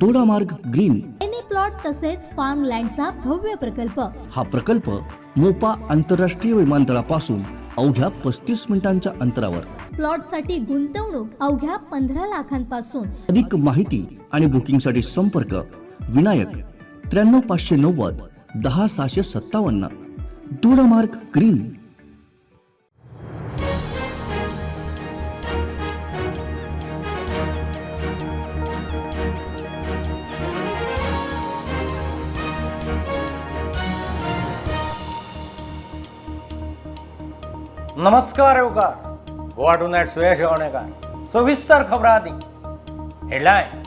Dodamarg green. Any plot तसेच farm लँडचा भव्य प्रकल्प. हा प्रकल्प मोपा आंतरराष्ट्रीय विमानतळापासून अवघ्या 35 मिनिटांच्या अंतरावर. प्लॉटसाठी गुंतवणूक अवघ्या 15 लाखांपासून. अधिक माहिती आणि बुकिंगसाठी संपर्क विनायक, 93590 10657, दोडामार्ग ग्रीन. नमस्कार येवकार. गोवा टू नायट, सुयश गावणेकार. सविस्तर खबरां आदी हेडलायन्स.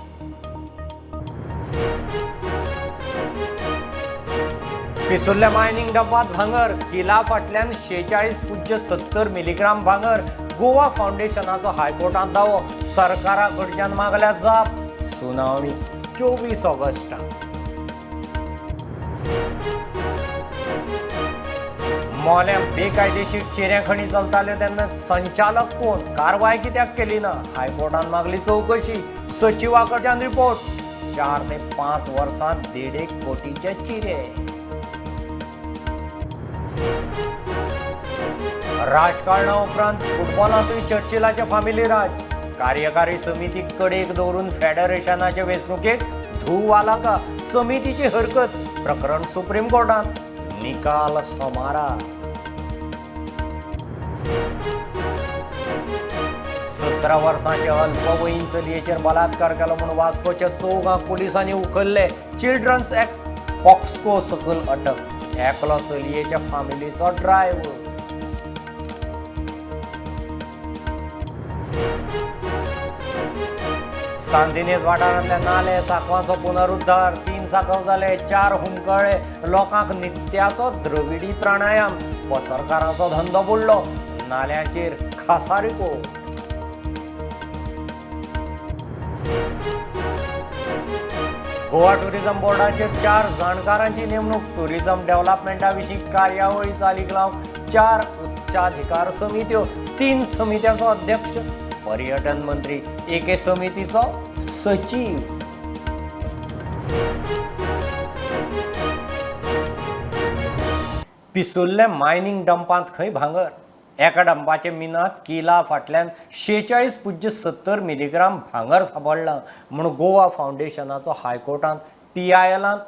पिसुर्ल्या मायनिंग डंपात भांगर. किला फाटल्यान 46.70 मिलीग्राम भांगर. गोवा फावंडेशनाचो हायकोर्टांत दावो. सरकारा कडच्यान मागल्या जाप. सुनावणी 24 ऑगस्टाक. मोल्यां बेकायदेशीर चिऱ्या खणी चलताल्यो तेन्ना संचालक कोण, कारवाय कित्याक केली ना? हायकोर्टान मागली चवकशी. सचिवा कडच्यान रिपोर्ट. 4 ते 5 वर्सांत 1.5 कोटीचे चिरे. राजकारणा उपरांत फुटबॉलांतूय चर्चिलाचे फामिली राज. कार्यकारी समिती कडेक दवरून फेडरेशनाचे वेंचणुकेक धूव आलाका. समितीची हरकत. प्रकरण सुप्रीम कोर्टांत. निकाल सोमारा. 17 वर्सांचे अल्पवयीन चलयेचेर बलात्कार केलो म्हूण वास्कोच्या चौगांक पुलिसांनी उखल्ले. चिल्ड्रन्स ऍक्ट पॉक्सको सकयल अटक. एकलो चलयेच्या फामिलीचो ड्रायव्हर. सांतिनेज वाठारांतल्या नाले सांकवांचो पुनरुद्धार. 3 सांकव जाले, 4 हुमकळे. लोकांक नित्याचो द्रविडी प्राणायाम. पसरकारांचो धंदो बुडलो. नाल्यांचेर खासा रिपोर्ट. गोवा टुरिझम बोर्डाचेर 4 जाणकारांची नेमणूक. टुरिझम डेव्हलपमेंटा विशीं कार्यावळी चालीक लावंक 4 उच्चाधिकार समित्यो. 3 समित्यांचो अध्यक्ष पर्यटन मंत्री, एके समितीचो सचीव. पिसुर्ले मायनिंग डंपांत खंय भांगर. एका डंपाचे मिनांत किला फाटल्यान 46.70 मिलीग्राम भांगर सांपडलां म्हूण गोवा फावंडेशनाचो हायकोर्टांत PILांत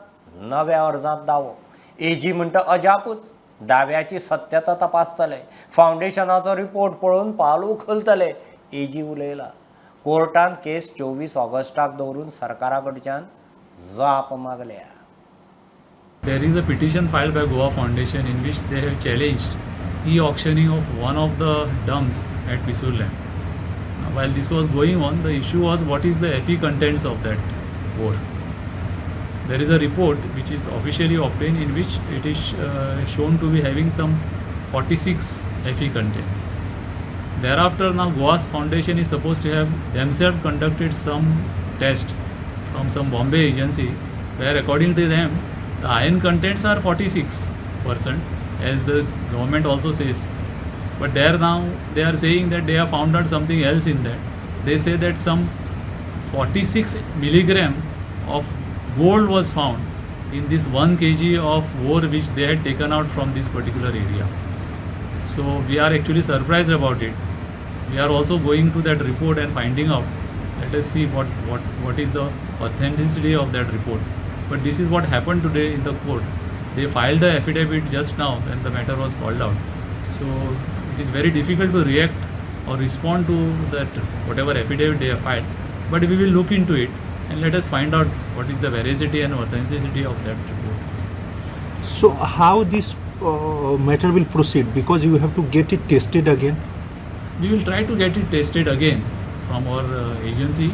नव्या अर्जांत दावो. एजी म्हणटा अजापूच. दाव्याची सत्यता तपासतले. फावंडेशनाचो रिपोर्ट पळोवन पावल उखलतले. एजी उलयला. कोर्टान केस 24 ऑगस्टाक दवरून सरकारा कडच्यान जाप मागल्या. There is a petition filed by Goa Foundation in which they have challenged e-auctioning of one of the dumps at Pissurlem. Now, while this was going on, the issue was what is the Fe contents of that ore. There is a report which is officially obtained in which it is shown to be having some 46 Fe content. Thereafter, now Goa's Foundation is supposed to have themselves conducted some test from some Bombay agency where according to them the iron contents are 46% as the government also says, but there now they are saying that they have found out something else in that. They say that some 46 milligram of gold was found in this 1 kg of ore which they had taken out from this particular area. So we are actually surprised about it. We are also going to that report and finding out. Let us see what is the authenticity of that report. But this is what happened today in the court. They filed the affidavit just now when the matter was called out. So it is very difficult to react or respond to that whatever affidavit they have filed. But we will look into it and let us find out what is the veracity and authenticity of that report. So how this matter will proceed, because you have to get it tested again? We will try to get it tested again from our agency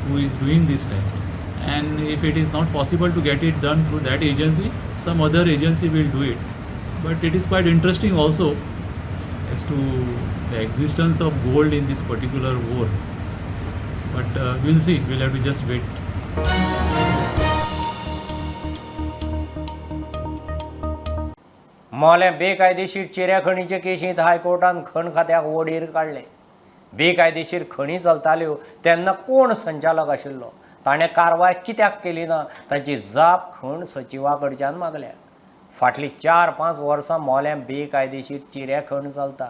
who is doing this test. And if it is not possible to get it done through that agency, some other agency will do it. But it is quite interesting also as to the existence of gold in this particular ore. But we'll see, we'll have to just wait. मोलें बेकायदेशीर चिऱ्या खणीचे केशींत हायकोर्टान खण खात्याक वडीर काडले. बेकायदेशीर खणी चलताल्यो तेन्ना कोण संचालक आशिल्लो, ताणें कारवाय कित्याक केली ना ताची जाप खण सचिवा कडच्यान मागल्या. फाटलीं 4-5 वर्सां मोल्यां बेकायदेशीर चिरे खण चलता.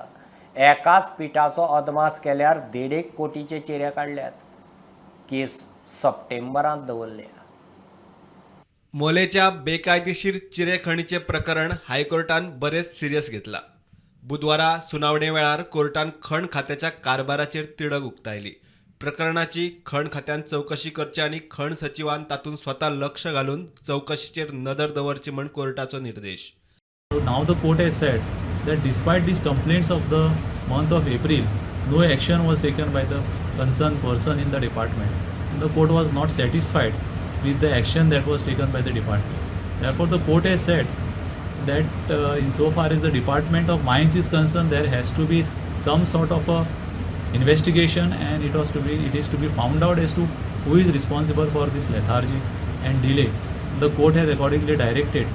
एकाच पिठाचो अदमास केल्यार 1.5 कोटीचे चिरे काडल्यात. केस सप्टेंबरांत दवरल्या. मोलेच्या बेकायदेशीर चिरेखणीचें प्रकरण हायकोर्टान बरेंच सिरियस घेतला. बुधवारा सुनावणे वेळार कोर्टान खण खात्याच्या कारभाराचेर तिडक उक्तायली. प्रकरणाची खण खात्यान चवकशी करची आनी खण सचिवान तातूंत स्वता लक्ष घालून चवकशीचेर नदर दवरची म्हण कोर्टाचो निर्देश. Now the court has said that despite these complaints of the month of April, no action was taken by the concerned person in the department. And the court was not satisfied with the action that was taken by the department. Therefore, the court has said that insofar as the Department of Mines is concerned, there has to be some sort of a investigation, and it is to be found out as to who is responsible for this lethargy and delay. The court has accordingly directed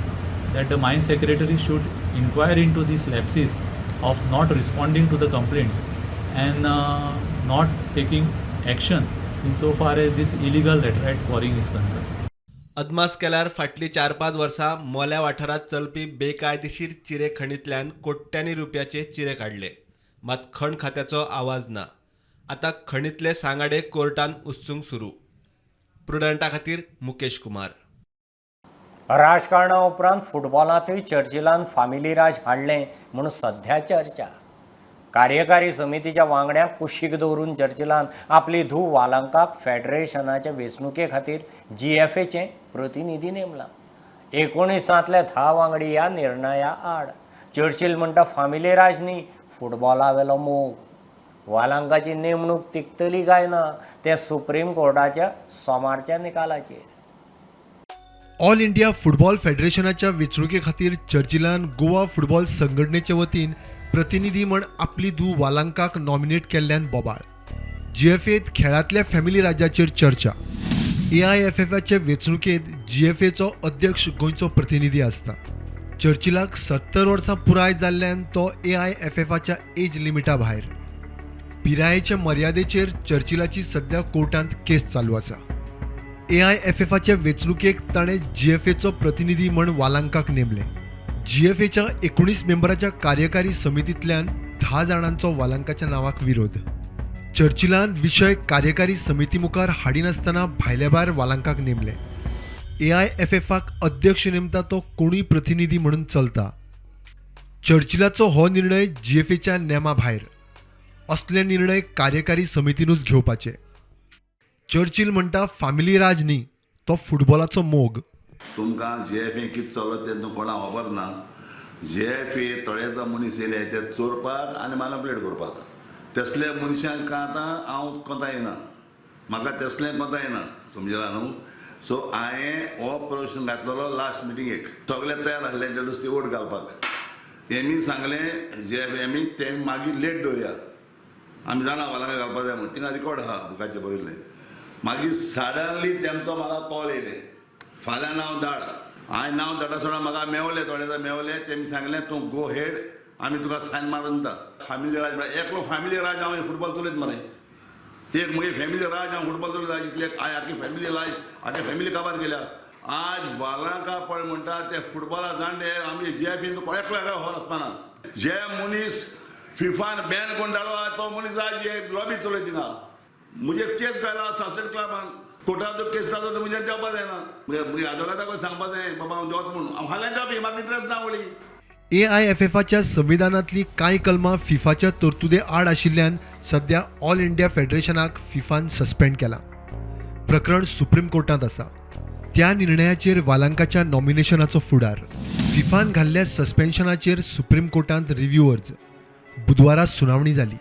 that the mine secretary should inquire into these lapses of not responding to the complaints and not taking action insofar as this illegal laterite quarrying is concerned. अदमास केल्यार फाटलीं 4-5 वर्सां मोल्या वाठारांत चलपी बेकायदेशीर चिरे खणींतल्यान कोट्यांनी रुपयाचे चिरे काडले, मात खण खात्याचो आवाज ना. आतां खणींतले सांगाडे कोर्टान उस्तूंक सुरू. प्रुडंटा खातीर मुकेश कुमार. राजकारणा उपरांत फुटबॉलांतूय चर्चिलान फामिली राज हाडलें म्हूण सध्या चर्चा. कार्यकारी समितीच्या वांगड्यांक कुशीक दवरून चर्चिलान आपली धूव वालंकाक फेडरेशनाच्या वेंचणुके खातीर जीएफएचें प्रतिनिधी नेमलां. 19 10 वांगडी ह्या निर्णया आड. चर्चिल म्हणटा फामिली राज न्ही, फुटबॉला वेलो मोग. वालंकाची नेमणूक तिगतली काय ना तें सुप्रीम कोर्टाच्या सोमारच्या निकालाचेर. ऑल इंडिया फुटबॉल फेडरेशनाच्या वेंचणुके खातीर चर्चिलान गोवा फुटबॉल संघटनेचे वतीन प्रतिनिधी म्हण आपली धूव वालांकाक नॉमिनेट केल्ल्यान बोबाळ. जीएफएत खेळांतल्या फॅमिली राज्याचेर चर्चा. एआयएफएफाचे वेंचणुकेंत जीएफएचो अध्यक्ष गोंयचो प्रतिनिधी आसता. चर्चिलाक 70 वर्सां पुराय जाल्ल्यान तो एआयएफएफाच्या एज लिमिटा भायर. पिरायेचे मर्यादेचेर चर्चिलाची सध्या कोर्टांत केस चालू आसा. एआयएफएफाचे वेंचणुकेक ताणें जीएफएचो प्रतिनिधी म्हण वालांकाक नेमलें. जीएफएच्या 19 मेंबराच्या कार्यकारी समितींतल्यान 10 जाणांचो वालांकाच्या नांवाक विरोध. चर्चिलान विशय कार्यकारी समिती मुखार हाडिनासतना भायले भायर वालांकाक नेमलें. एआयएफएफाक अध्यक्ष नेमता तो कोणूय प्रतिनिधी म्हणून चलता. चर्चिलाचो हो निर्णय जीएफएच्या नेमा भायर. असले निर्णय कार्यकारी समितीनूच घेवपाचे. चर्चिल म्हणटा फामिली राज न्ही, तो फुटबॉलाचो मोग. तुमकां जीएफए कितें चलत तें कोणाक खबर ना. जीएफए तळ्याचो मनीस येयले ते चोरपाक आनी मानपलेट करपाक. तसले मनशांक आतां हांव कोता येना, म्हाका तसलें कोता येना, समजला न्हू. सो हांवें हो प्रश्न घातलेलो लास्ट मिटिंगेक. सगळे तयार आसले नुस्ती वोट घालपाक. तेमी सांगलें जीएफए तें मागीर लेट दवरया, आमी जाणा वालांका घालपाक जाय म्हूण. थिंगा रिकॉर्ड आहा बुकाचेर बरयल्लें. मागीर सडनली तेमचो म्हाका कॉल येयले, फाल्यां नांव धाड. हांवें नांव धाडा सोडा म्हाका मेवले, थोडे मेवले. तेमी सांगलें तूं गो हेड, आमी तुका सायन मारून दिता. फॅमिली राज म्हळ्यार एकलो फॅमिली राज हांव फुटबॉल चलयत मरे. एक म्हजी फॅमिली राज हांव फुटबॉल चलयता. इतले I आखी फॅमिली राज, आखी फॅमिली काबार गेल्या. आज वालांका पळय म्हणटा ते फुटबॉला जाणटे आमी जीएफएन एकलो एकलो खबर आसपाना. जे मनीस फिफान बॅन कोण धाडलो तो मनीस आज लॉबी चलयत थिंगा. म्हजे केस घायला सनसेट क्लबान, कोर्टांत केस जालो तो म्हज्यान देंवपा जायना. म्हगे आदवोगादाक सांगपा जाय बाबा हांव देंवता म्हणून. हांव फाल्यां देंवपी, म्हाका इंट्रस्ट ना व्हडली. एआयएफएफाच्या संविधानांतली कांय कलमां फिफाच्या तरतुदे आड आशिल्ल्यान सध्या ऑल इंडिया फेडरेशनाक फिफान सस्पेंड केला. प्रकरण सुप्रीम कोर्टांत आसा. त्या निर्णयाचेर वालांकाच्या नॉमिनेशनाचो फुडार. फिफान घाल्ल्या सस्पेन्शनाचेर सुप्रीम कोर्टांत रिव्ह्यू अर्ज. बुधवारा सुनावणी जाली.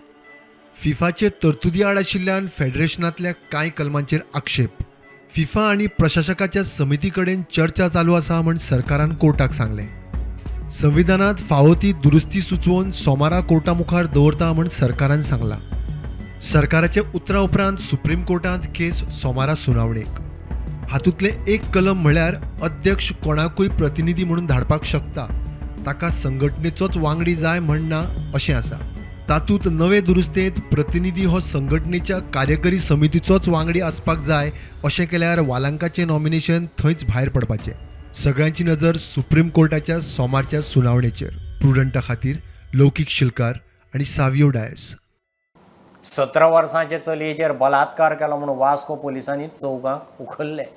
फिफाचे तरतुदी आड आशिल्ल्यान फेडरेशनांतल्या कांय कलमांचेर आक्षेप. फिफा आनी प्रशासकाच्या समिती कडेन चर्चा चालू आसा म्हण सरकारान कोर्टाक सांगलें. संविधानांत फावो ती दुरुस्ती सुचोवन सोमारा कोर्टा मुखार दवरता म्हण सरकारान सांगलां. सरकाराच्या उतरा उपरांत सुप्रीम कोर्टांत केस सोमारा सुनावणेक. हातूंतलें एक कलम म्हळ्यार अध्यक्ष कोणाकूय प्रतिनिधी म्हणून धाडपाक शकता, ताका संघटनेचोच वांगडी जाय म्हण ना अशें आसा. तातूंत नवे दुरुस्तेंत प्रतिनिधी हो संघटनेच्या कार्यकारी समितीचोच वांगडी आसपाक जाय अशें केल्यार वालांकाचें नॉमिनेशन थंयच भायर पडपाचें. सगळ्यांची नजर सुप्रीम कोर्टाच्या सोमारच्या सुनावणेचेर. प्रुडंटा खातीर लौकीक शिलकार आनी सावियो डायस. 17 वर्सांचे चलयेचेर बलात्कार केलो म्हूण वास्को पोलिसांनी चौगांक उखल्ले.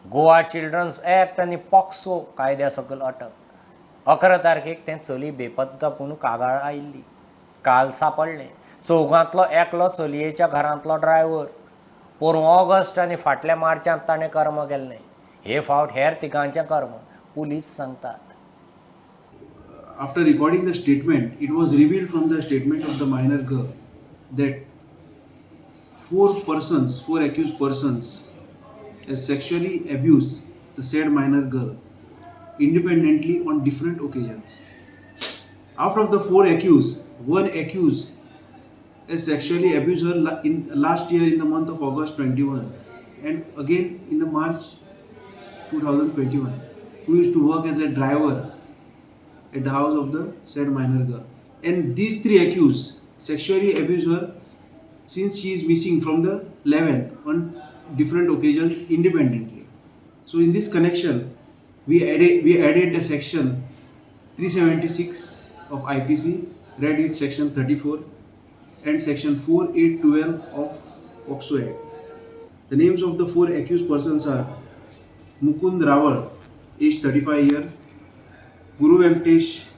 गोवा चिल्ड्रन्स ॲक्ट आनी पॉक्सो कायद्या सकयल अटक. 11 तारखेक तें चली बेपत्ता पूण कागाळ आयिल्ली. काल सापडलें. चौगांतलो एकलो चलयेच्या घरांतलो ड्रायव्हर. पोरूं ऑगस्ट आनी फाटल्या मार्चांत ताणें कर्म केल्लें. हे फावट हेर तिगांचें कर्म पुलीस सांगतात. After recording the statement, it was revealed from the statement of the minor girl that four accused persons has sexually abused the said minor girl independently on different occasions. Out of the 4 accused, 1 accused has sexually abused her in last year in the month of August 21 and again in the March 2021, who used to work as a driver at the house of the said minor girl. And these 3 accused sexually abused her since she is missing from the 11th on different occasions independently. So in this connection, we added the section 376 of IPC, read it section 34 and section 4, 8, 12 of POCSO Act. The names of the 4 accused persons are Mukund Rawal, age 35 years, Guru Venkatesh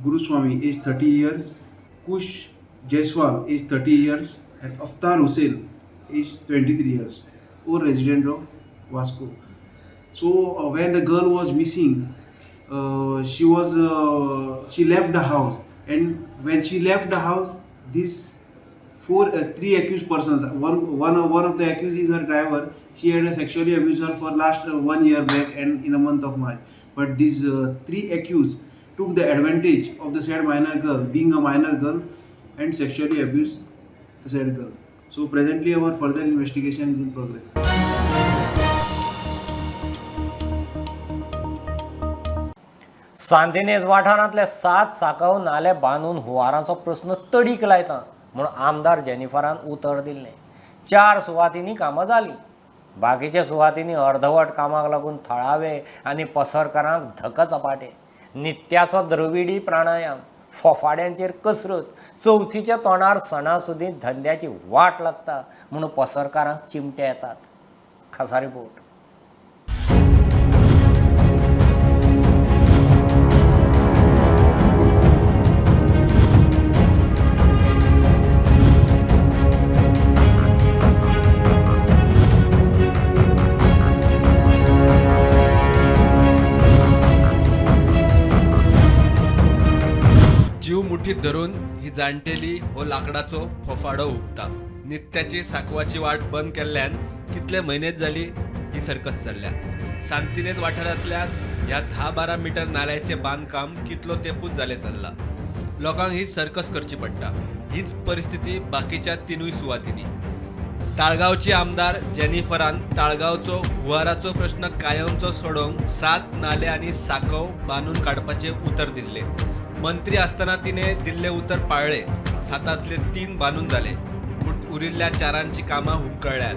Guruswamy, age 30 years, Kush Jaiswal, age 30 years, and Aftar Hussain, age 23 years, all resident of Vasco. So when the girl was missing, she left the house, and when she left the house, these 3 accused persons, one of the accused is her driver. She had sexually abused her for last 1 year back and in the month of March. But these 3 accused took the advantage of the said minor girl, being a minor girl, and sexually abused the said girl. So presently our further investigation is in progress. Santa Inez वाठारांतले 7 सांकव नाले बांदून हुंवारांचो प्रस्न तडीक लायता म्हूण आमदार जेनिफरान उतर दिल्लें. 4 सुवातींनी कामां जालीं. बाकीच्या सुवातींनी अर्धवट कामाक लागून थळावे आनी पसरकारांक धक चपाटे. नित्याचो द्रविडी प्राणायाम, फोफाड्यांचेर कसरत, चवथीच्या तोंडार सणासुदी धंद्याची वाट लागता म्हूण पसरकारांक चिमटे येतात. खासा रिपोर्ट. मुठीत धरून ही जाणटेली हो लाकडाचो फोफाडो हुपता. नित्याची सांकवाची वाट बंद केल्ल्यान कितले म्हयनेच जाली ही सर्कस चल्ल्या. सांतिनेज वाठारांतल्या ह्या 10-12 मिटर नाल्याचें बांदकाम कितलो तेंपूच जालें चल्ला. लोकांक ही सर्कस करची पडटा. हीच परिस्थिती बाकीच्या 3 सुवातींनी. ताळगांवची आमदार जेनिफरान ताळगांवचो हुंवाराचो प्रश्न कायमचो सोडोवंक 7 नाले आनी सांकव बांदून काडपाचें उतर दिल्लें. मंत्री आसतना तिने दिल्ले उतर पाळ्ळे. 7तले 3 बांदून जाले, पूण उरिल्ल्या 4ांची कामां हुमकळ्ळ्यात.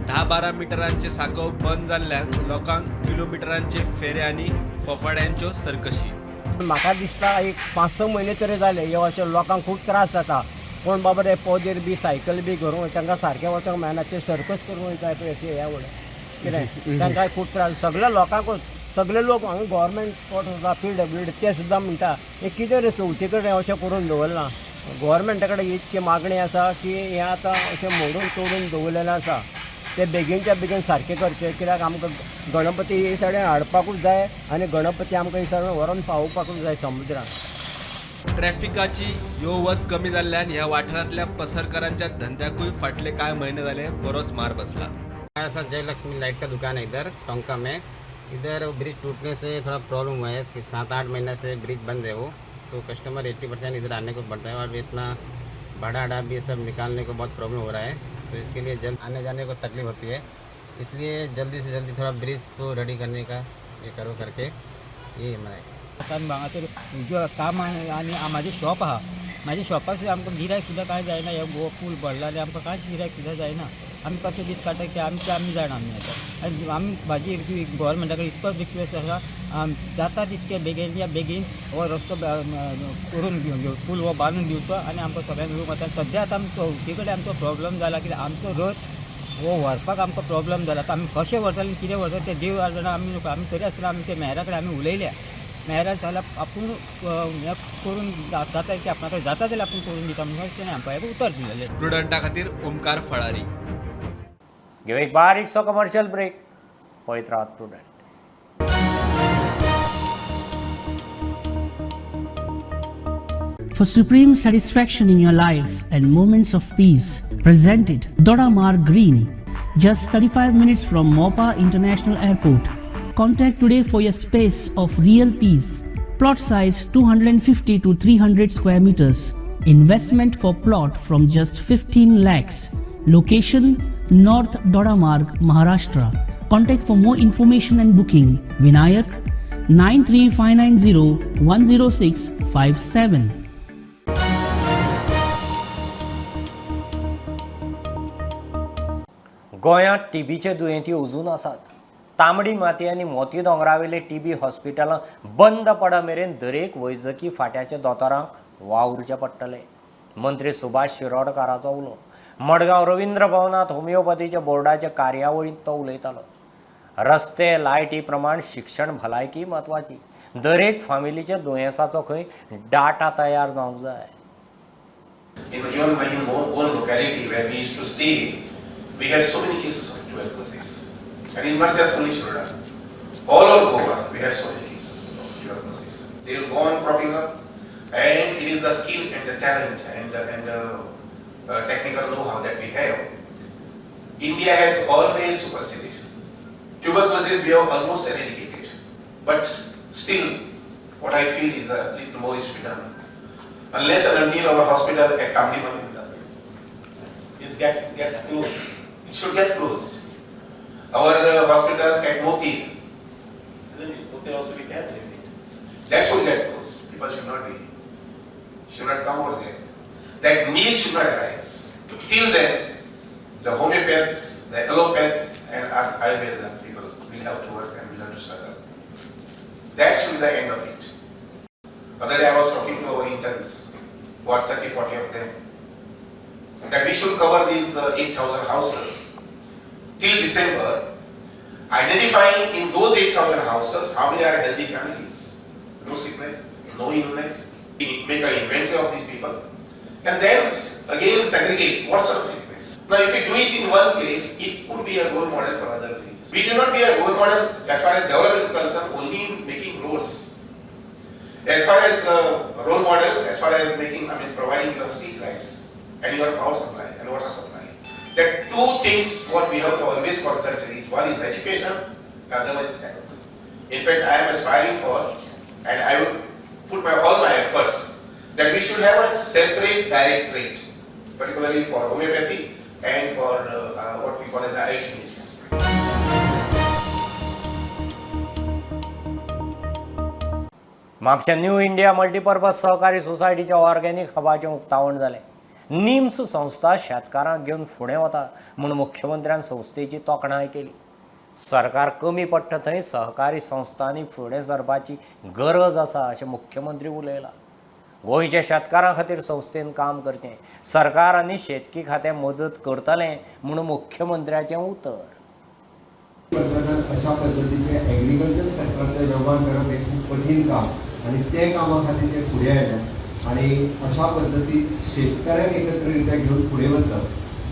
10-12 मिटरांचे सांकव बंद जाल्ल्यान लोकांक किलोमिटरांचे फेरे आनी फोफाड्यांच्यो सर्कशी. म्हाका दिसता एक 5-6 म्हयने तरी जाले हे अशे लोकांक खूब त्रास जाता. कोण बाबा रे पोदेर बी सायकल बी घेवन तांकां सारकें वचोंक मेळना, ते सर्कस करून वयता पळय ह्या व्हडलें कितें तांकां खूब त्रास. सगळ्या लोकांकूच, सगळे लोक हांगा गव्हर्मेंट कोर्ट आसा, PWD, ते सुद्दां म्हणटा हें कितें रे चवथी कडेन अशें करून दवरलां. गव्हर्मेंटा कडेन इतकी मागणी आसा की हें आतां अशें मोडून तोडून दवरलेलें आसा ते बेगीनच्या बेगीन सारकें करचें, कित्याक आमकां गणपती हे सायडीन हाडपाकूच जाय आनी गणपती आमकां हे सायडीन व्हरोन पावोवपाकूच जाय समुद्रान. ट्रॅफिकाची यो वच कमी जाल्ल्यान ह्या वाठारांतल्या पसरकारांच्या धंद्याकूय फाटले कांय म्हयने जाले बरोच मार बसला. सर, जय लक्ष्मी लाइट का दुकान है इधर टोंका में. इधर ब्रिज टूटने से थोड़ा प्रॉब्लम हुआ है. 7-8 महीने से ब्रिज बंद है वो, तो कस्टमर 80% इधर आने को पड़ता है और इतना भाड़ा आड़ा भी सब निकालने को बहुत प्रॉब्लम हो रहा है. तो इसके लिए जल्द आने जाने को तकलीफ होती है, इसलिए जल्दी से जल्दी थोड़ा ब्रिज को रेडी करने का ये करो करके ये मैं आतां हांगासर काम आनी म्हाजें शॉप आहा, म्हाज्या शॉपार सुद्दां आमकां गिरायक सुद्दां कांय जायना. हे पूल पडला आनी आमकां कांयच गिरायक सुद्दां जायना. आमी कशे दीस काडटा ते आमचे आमी जाणा. आमी आतां आनी आमी म्हाजी गोवोरमेंटा कडेन इतकोच रिक्वेस्ट आसा, जाता तितके बेगीन या बेगीन हो रस्तो करून घेवन पूल हो बांदून दिवचो आनी आमकां सगळ्यांक मेळूंक. आतां सद्या आतां आमचो चवथी कडेन आमचो प्रॉब्लम जाला, कित्याक आमचो रथ हो व्हरपाक आमकां प्रॉब्लम जाला. आतां आमी कशें व्हरतले कितें व्हरतले तें देव जाणा. आमी आमी तरी आसतना आमी ते मेयरा कडेन आमी उलयल्या. मेयरान सांगलां आपूण हें करून जाता की आपणा कडेन जाता जाल्यार आपूण करून दिता म्हणून तेणें आमकां एक उतर दिलेलें. प्रुडंटा खातीर ओमकार फळारी. घेऊ एक बारीकसो कमर्शियल ब्रेक. पळयत राहात Prudent. For supreme satisfaction in your life and moments of peace, presented Dodamarg Green, just 35 minutes from Mopa International Airport. Contact today for your space of real peace. Plot size 250 to 300 square meters. Investment for plot from just 15 lakhs. Location North Dodamarg, Maharashtra. Contact for more information and booking. Vinayak 93590 10657. गोंयांत टीबीचे दुयेंती अजून आसात. तांबडी माती आनी मोती दोंगरावेले TB हॉस्पिटलां बंद पडा मेरेन दरेक वैजकी फाट्याच्या दोतोरांक वावुरचें पडटलें. मंत्री सुभाष शिरोडकाराचो उलो. मडगांव रवींद्र भवनांत होमिओपॅथीच्या बोर्डाच्या कार्यावळींत तो उलयतालो. रस्ते लायटी प्रमाण शिक्षण भलायकी म्हत्वाची. दरेक फामिलीच्या दुयेंसाचो खंय डाटा तयार जावंक जाय. In even my own locality where we used to stay, we had so many cases of tuberculosis. And in not just only Shiroda, all over Goa, we had so many cases of tuberculosis. They will go on cropping up, and it is the skill and the talent and the technical know-how that we have. India has always superseded. Tuberculosis we have almost eradicated, but still, what I feel is a little more is to be done. Unless and until our hospital at Tambdi is gets closed, it should get closed. Our hospital at Moti, isn't it? Moti also we can, that should get closed. People should not come over there. That need should not arise. Till then, the homeopaths, the allopaths, and Ayurveda people will have to work and will have to struggle. That should be the end of it. Other day I was talking to our interns, who are 30, 40 of them, that we should cover these 8,000 houses till December, identifying in those 8,000 houses how many are healthy families, no sickness, no illness. We make an inventory of these people and then again segregate what sort of sickness. Now if you do it in one place, it could be a role model for other villages. We do not be a role model as far as development is concerned only in making roads. As far as role model, as far as making, providing your street lights and your power supply and water supply. The two things what we have to always concentrate is, one is education, the other one is health. In fact, I am aspiring for, and I will put all my efforts, that we should have a separate directorate, particularly for homeopathy and for what we call as the Ayush Ministry. Mapusa new India multipurpose सहकारी सोसायटीच्या organic हबाचें उक्तावण जालें. निम्स संस्था शेतकारांक घेवन फुडें वता म्हूण मुख्यमंत्र्यान संस्थेची तोखणाय केली. सरकार कमी पडटा थंय सहकारी संस्थांनी फुडें सरपाची गरज आसा अशें मुख्यमंत्री उलयला. गोंयच्या शेतकारां खातीर संस्थेन काम करचें, सरकार आनी शेतकी खातें मजत करतलें म्हूण मुख्यमंत्र्याचें उतर. अशा पद्दतीचे एग्रीकल्चर सेक्टरांतले वेव्हार करप हें खूब कठीण काम आनी ते कामा खातीर ते फुडें आयले आनी अशा पद्दतीन शेतकऱ्यांक एकत्रित्या घेवन फुडें वचप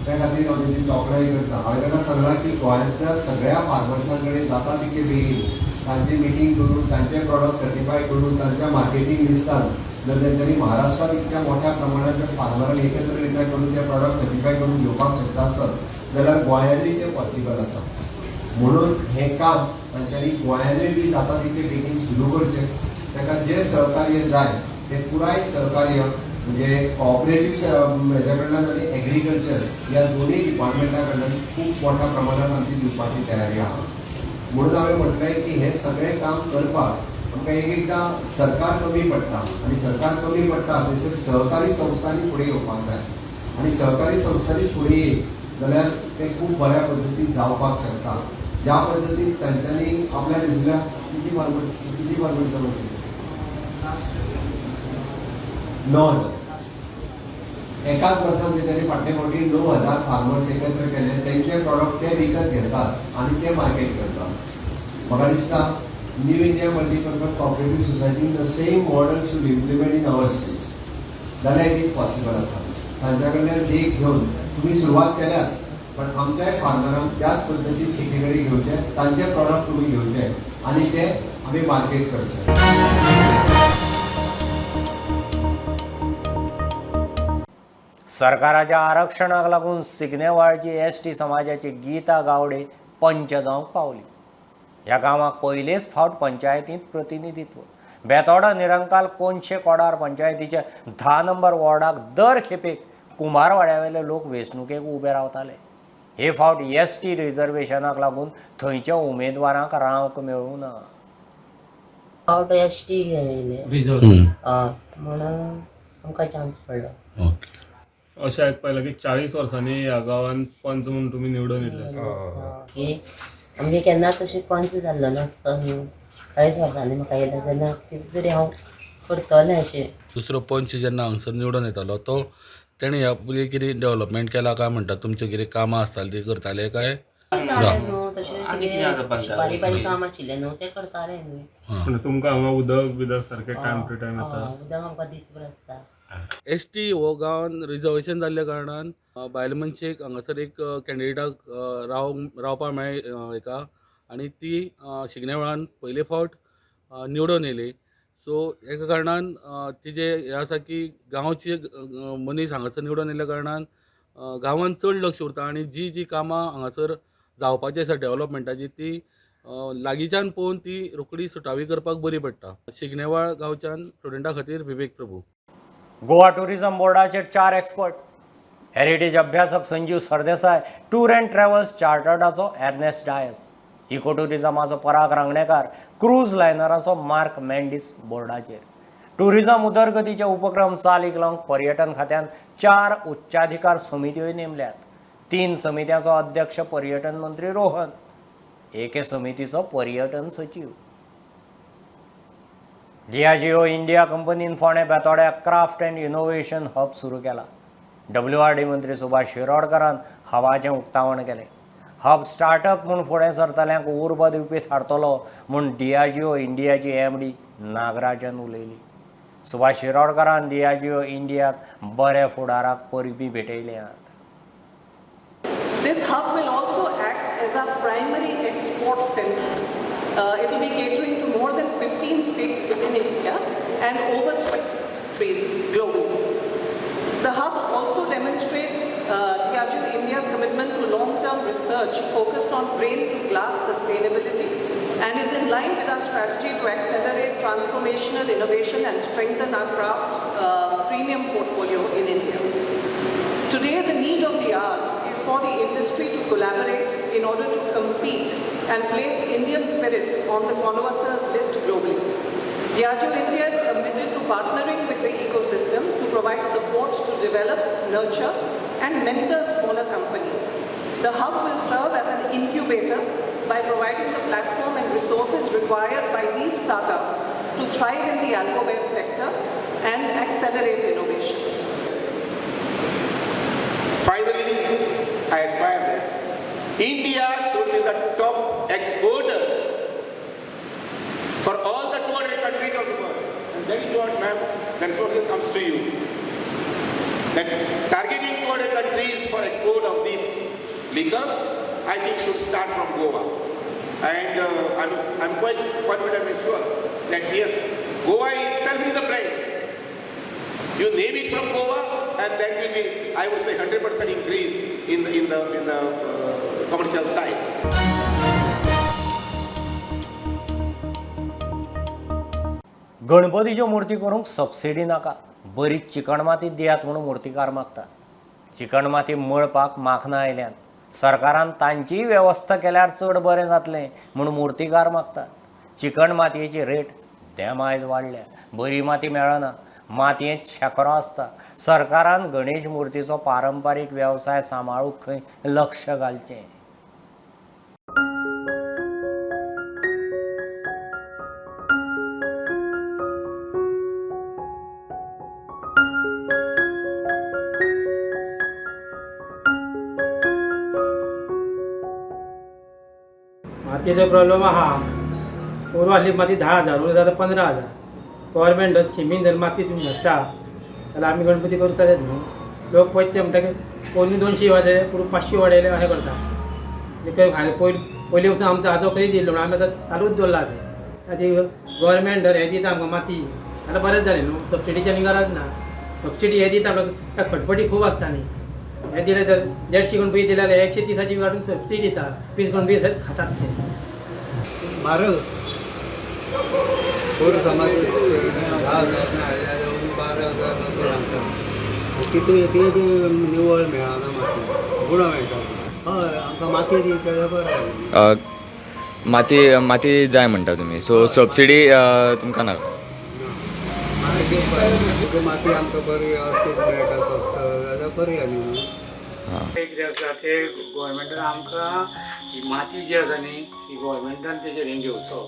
त्या खातीर हांव तेंची तोखणाय करता. हांवें ताका सांगलां की गोंयांतल्या सगळ्या फार्मर्सां कडेन जाता तितके बेगीन तांची मिटींग करून तांचे प्रॉडक्ट सर्टिफाय करून तांच्या मार्केटींग लिस्टान जर तेंच्यांनी महाराष्ट्रात इतक्या मोठ्या प्रमाणात जर फार्मरांक एकत्रित्या करून ते प्रॉडक्ट सर्टिफाय करून घेवपाक शकता आसत जाल्यार गोंयांतूय तें पॉसिबल आसा. म्हणून हें काम तांच्यांनी गोंयांतूय बी जाता तितके बेगीन सुरू करचें. ताका जें सहकार्य जाय तें पुराय सहकार्य म्हणजे कॉपरेटीव हेज्या कडल्यान आनी एग्रीकल्चर ह्या दोनूय डिपार्टमेंटा कडल्यान खूब मोठ्या प्रमाणात आमची दिवपाची तयारी आहा. म्हणून हांवें म्हटलें की हें सगळें काम करपाक आमकां एक एकदां सरकार कमी पडटा आनी सरकार कमी पडटा थंयसर सहकारी संस्थांनी फुडें येवपाक जाय आनी सहकारी संस्थांनी फुडें येत जाल्यार तें खूब बऱ्या पद्दतीन जावपाक शकता. ज्या पद्दतीन तांच्यांनी आपल्या दिसल्या किती फार्मर्स 9,000 एकाच वर्सान तेंच्यांनी फाटले फावटी 9,000 फार्मर्स एकत्र केले, तेंचे प्रॉडक्ट ते विकत घेतात आनी ते मार्केट करतात. म्हाका दिसता New India Multipurpose Cooperative Society the same model should implement in our state, जाल्यार it is possible आसा. तांच्या कडल्यान देख घेवन तुमी सुरवात केल्याच, पण आमच्याय फार्मरांक त्याच पद्दतीन एके कडेन घेवचे, तांचे प्रॉडक्ट तुमी घेवचे आनी ते आमी मार्केट करचे. सरकाराच्या आरक्षणाक लागून सिग्नेवाळची एस टी समाजाची गीता गावडे पंच जावंक पावली. ह्या गांवाक पयलेच फावट पंचायतींत प्रतिनिधित्व. बेतोडा निरंकाल कोनशे कोडार पंचायतीच्या 10 नंबर वॉर्डाक दर खेपेक कुंभारवाड्यावेले लोक वेंचणुकेक उबे रावताले. हे फावट एस टी रिजर्वेशनाक लागून थंयच्या उमेदवारांक रावंक मेळूं ना. फावट एस टी येयले म्हणून आमकां चान्स पडलो. अशें आयकपाक की 40 वर्सांनी ह्या गांवांत पंच म्हणून तुमी निवडून येयले. आमगे केन्ना तशें पंच जाल्लो नासता न्हू, 40 वर्सांनी म्हाका येयलें तेन्ना कितें तरी हांव करतलें अशें. दुसरो पंच जेन्ना हांगसर निवडून येतालो तो तेणें ह्या पयलीं कितें डेवलपमेंट केलां काय म्हणटा, तुमचें कितें कामां आसतालीं तीं करताले काय? न्हू तशें बारीक बारीक काम आशिल्लें न्हू तें करतालें न्ही. तुमकां हांगा उदक बिदक सारकें टायम टू टायम येता? उदक आमकां दीसभर आसता. एस टी हो गांवान रिजर्वेशन जाल्ल्या कारणान बायल मनशेक हांगासर एक कॅन्डिडेटाक रावपाक मेळ्ळें हेका, आनी ती शिगण्या वेळान पयले फावट निवडून येयली. सो एका कारणान तिजें हें आसा की गांवचे मनीस हांगासर निवडून येयल्ल्या कारणान गांवान चड लक्ष उरता आनी जी जी कामां हांगासर जावपाची आसा डेवलपमेंटाची ती लागींच्यान पळोवन ती रोखडी सुटावी करपाक बरी पडटा. शिगणेवाळ गांवच्यान स्टुडंटा खातीर विवेक प्रभू. गोवा टुरिझम बोर्डाचेर 4 एक्सपर्ट, हेरिटेज अभ्यासक Sanjeev Sardesai, tour and travels चार्टर्डाचो Ernest Dias, eco टुरिझमाचो Parag Rangnekar, cruise लायनराचो mark Mendes बोर्डाचेर. टुरिझम उदरगतीचे उपक्रम चालीक लावंक पर्यटन खात्यान 4 उच्चाधिकार समित्योय नेमल्यात. 3 समित्यांचो अध्यक्ष पर्यटन मंत्री रोहन, एके समितीचो पर्यटन सचीव. डियाजिओ इंडिया कंपनीन फोंडें बेतोड्या क्राफ्ट अँड इनोव्हेशन हब सुरू केला. WRD मंत्री सुभाष शिरोडकरान हबाचें उक्तावण केलें. हब स्टार्टअप म्हूण फुडें सरतल्यांक उर्बा दिवपी थारतलो म्हूण डियाजिओ इंडियाची MD Nagarajan उलयली. सुभाष शिरोडकरान डियाजिओ इंडियाक बऱ्या फुडाराक परबीं भेटयल्यांत. This hub will also act as our primary export center. It will be catering to more than 15 states within India and over 20 countries globally. The hub also demonstrates Diageo India's commitment to long-term research focused on grain-to-glass sustainability and is in line with our strategy to accelerate transformational innovation and strengthen our craft premium portfolio in India. Today, the need of the hour is for the industry to collaborate in order to compete and place Indian spirits on the connoisseurs list globally. Diageo India is committed to partnering with the ecosystem to provide support to develop, nurture, and mentor smaller companies. The hub will serve as an incubator by providing the platform and resources required by these startups to thrive in the alcobev sector and accelerate innovation. Finally, I aspire that India should be the top exporter for all the 200 countries of the world. And that is what, ma'am, the responsibility comes to you. That targeting 200 countries for export of this liquor, I think should start from Goa. And I'm quite confident and sure that yes, Goa itself is a brand. You name it from Goa, and that will be, I would say, 100% increase in the commercial side. गणपतीच्यो मूर्ती करूंक subsidy नाका, बरी चिकण माती दियात म्हणून मूर्तिकार मागतात. चिकण माती मळपाक माखनां आयल्यान सरकारान तांचीय वेवस्था केल्यार चड बरें जातलें म्हूण मूर्तिकार मागतात. चिकण मातयेची रेट देम आयज वाडल्या, बरी माती मेळना, मातयेंत शेकरो आसता. सरकारान गणेश मुर्तीचो पारंपारीक वेवसाय सांबाळूंक खंय लक्ष घालचें. मातयेचो प्रॉब्लम आहा. पोरू आसली माती 10,000 उरता आतां 15,000. गव्हर्मेंट स्किमीन जर माती तुमी धाडटा जाल्यार आमी गणपती करताले न्हू. लोक पळयता म्हणटा की पोरणी 200 वाडयले, पोरूं 500 वाडयले अशें करता. पयलीं वचून आमचो आजो खंय दिल्लो म्हणून आमी आतां चालूच दवरला तें. ताची गव्हर्मेंट जर हें दिता आमकां माती जाल्यार बरें जालें न्हू. सबसिडीची आनी गरज ना. सबसिडी हें दिता आमकां, खटपटी खूब आसता न्ही. हें दिलें तर 150 गणपती दिले जाल्यार 130 काडून सबसिडी दिता, 20 गणपती खातात ते. म्हारग पोर समाज 10,000 हाडल्या 12,000 आमकां तितून ती निवळ मेळना, माती गुणो मेळटा. हय, आमकां माती दिता जाल्यार बरें. माती माती जाय म्हणटा तुमी, सो सबसिडी तुमकां नाका? माती आमकां बरी व्यवस्थीत मेळटा, स्वस्त जाल्यार बरी आनी न्हू. कितें आसा ते गोवोरमेंटान आमकां ही माती जी आसा न्ही ती गोवोरमेंटान तेजेर हें घेवचो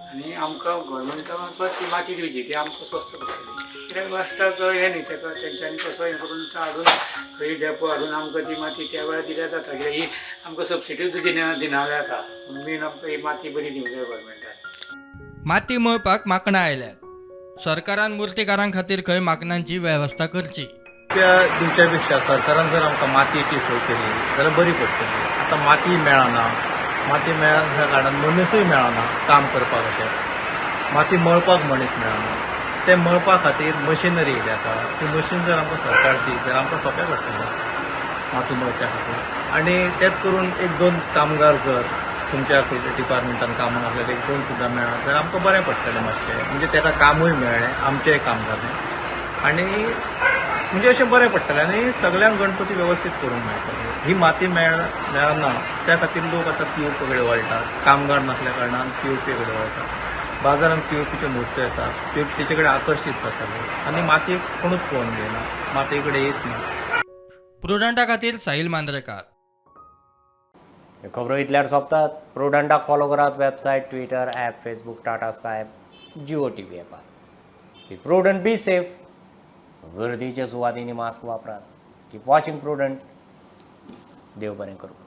आनी आमकां गोवोरमेंटा मार्फत ती माती दिवची, ती आमकां स्वस्त पडटली. कित्याक लास्टाक हें न्ही तेका तेंच्यांनी कसो हें करून हाडून खंय डेपो हाडून आमकां ती माती त्या वेळार दिल्यार जाता. कित्याक ही आमकां सबसिडी सुद्दां दिना जाता. मेन आमकां ही माती बरी दिवंक जाय गोवोरमेंटान. माती मळपाक माकणां आयल्यात. सरकारान मुर्तीकारां खातीर खंय माकणांची वेवस्था करची. त्या दिवच्या पेक्षा सरकारान जर आमकां मातयेची सोय केली जाल्यार बरी पडटली. आतां माती मेळना, माती मेळना कारणान मनीसूय मेळना काम करपाक. अशें माती मळपाक मनीस मेळना, ते मळपा खातीर मशिनरी येयल्या आतां. ती मशीन जर आमकां सरकार दित जाल्यार आमकां सोंपें पडटलें माती मळच्या खातीर. आनी तेच करून 1-2 कामगार जर तुमच्या डिपार्टमेंटान कामाक आसल्यार 1-2 सुद्दां मेळत जाल्यार आमकां बरें पडटलें मातशें. म्हणजे ताका कामूय मेळ्ळें, आमचेंय काम जालें आनी म्हणजे अशें बरें पडटलें आनी सगल्यांक गणपती वेवस्थीत करूंक मेळटले. ही माती मेळना त्या खातीर लोक आतां पी.ओ.पी कडेन वळटात. कामगार नासल्या कारणान पी.ओ.पी कडेन वळटात. बाजारांत पी.ओ.पीच्यो मूर्त्यो येतात, पी.ओ.पी तेचे कडेन आकर्शीत जाता लोक आनी मातयेक कोणूच पळोवन घेयना, मातये कडेन येत ना. प्रुडंटा खातीर साहिल मांद्रेकार. खबरो इतल्यार सोंपतात. प्रुडंटाक फॉलो करात website, Twitter, app, Facebook, Tata Sky, Jio TV ॲपार. Be prudent, be safe. गर्दीच्या सुवातींनी मास्क वापरात. Keep watching Prudent. देव बरें करूं.